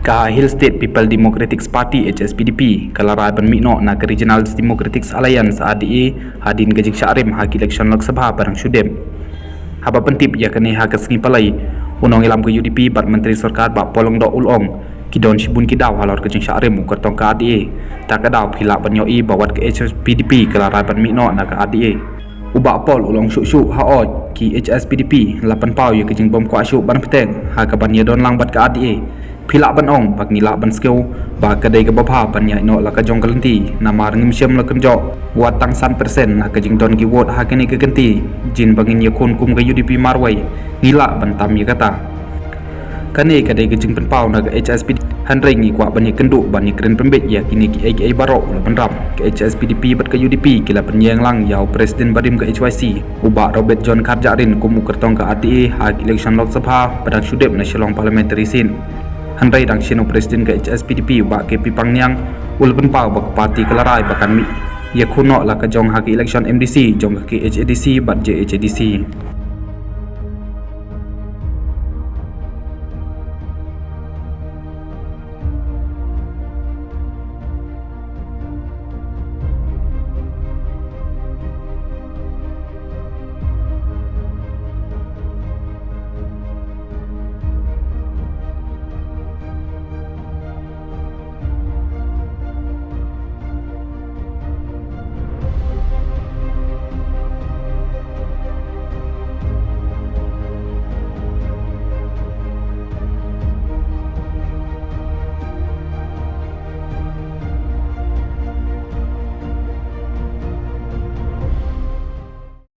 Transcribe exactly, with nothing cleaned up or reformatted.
Ka Hill State People Democratic Party, H S P D P, ka la rai ban mih noh na ka Regional Democratic Alliance, R D A, hadien ka jingshah rim ha ka election Lok Sabha ba dang shu dep. Haba pyntip ïa kane ha ka sngi Palei, u nongïalam ka U D P bad Myntri Sorkar Bah Paul Lyngdoh u la ong, ki don shibun ki daw halor ka jingshah rim u kyrtong ka R D A. Ta ka daw phi lah ban ïohi ba wat ka H S P D P ka la rai ban mih noh na ka R D A. U Bah Paul u la ong shuh shuh, haoid ki H S P D P la pynpaw ïa ka jingbym kwah shuh ban bteng ha kaban ïadon lang bad ka R D A. Phi lah ban ong ba ngi lah ban sngew ba ka dei kaba bha ban ïaid noh la ka jong ka lynti, namar ngim shym la kynjoh wat tang san percent na ka jingdon ki vote ha kane ka kynti. Jin ba ngin ïakhun kum ka U D P marwei, ngi lah ban tam ïa kata. Kane ka dei ka jingpynpaw na ka H S P D P, hynrei ngi kwah ban ïakynduh ban ïakren pynbeit ïa kine kiei kiei baroh, u la bynrap. Ka H S P D P bad ka U D P ki la pynïeng lang ïa u President barim ka H Y C, u Bah Robert John Kharjahrin, kum u kyrtong ka R D A ha ka election Lok Sabha ba dang shu dep na Shillong Parliamentary Seat. Hynrei dang shen u President ka H S P D P, u Bah K P Pangniang, u la pynpaw ba ka party ka la rai ba kan mih ïakhun noh la ka jong ha ka election M D C jong ka K H A D C bad J H A D C.